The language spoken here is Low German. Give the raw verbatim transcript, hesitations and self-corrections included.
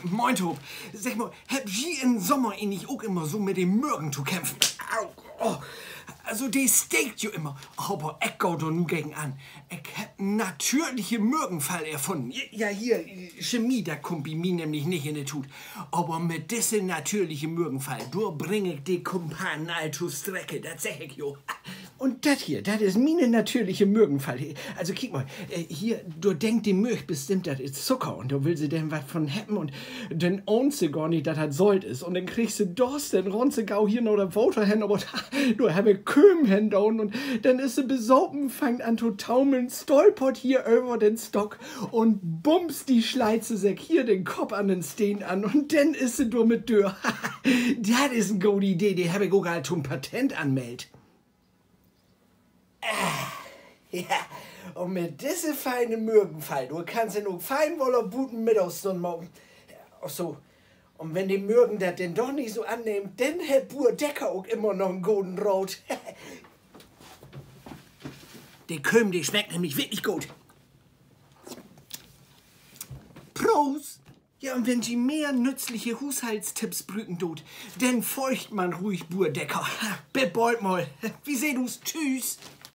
Moin tohoop. Segg mal, hebbt ji in'n Sommer egentlich ok immer so mit de Mürgen to kämpfen? Au, oh. Also, de steekt jo immer. Aver ik gah dor nu gegen an. Ik hebb en natürliche Mürgenfall erfunnen. Ja, hier, Chemie, dat kummt bi mi nämlich nich in de Tuut. Aver mit disse natürliche Mürgenfall, dor bring ik de Kumpanen all to Strecke, dat segg ik jo. Un dat hier, dat is miene natürliche Mürgenfall. Also kiek mal, äh, hier, dor denkt de Mürg bestimmt, dat is Zucker, un dor will se denn wat von hebben, un denn ahnt se gor nich, dat dat Solt is. Un denn kriggt se Dörst, denn rennt se gau hier na dat Water hen, aver dor hebb ik Kööm hen daan, un denn is se besapen, fangt an to taumeln, stolpert hier över den Stock, un bums, di sleit se sik hier den Kopp an den Steen an, un denn is se dormit dör. Dat is en gode Idee, de hebb ik ok al to'n Patent anmellt. Ja, un mit disse fiene Mürgenfall, dor kannst du ok fein woller buten Middagsstund maken. Ach so, un wenn de Mürgen dat denn doch nich so annehmt, denn hett Buur Decker ok immer noch en goden Raat. De Kööm, de smeckt nämlich wirklich goot. Proost! Ja, un wenn ji mehr nützliche Huushaltstipps bruken doot, denn folgt man ruhig Buur Decker. Bit bald mal. Wi seht us. Tschüss.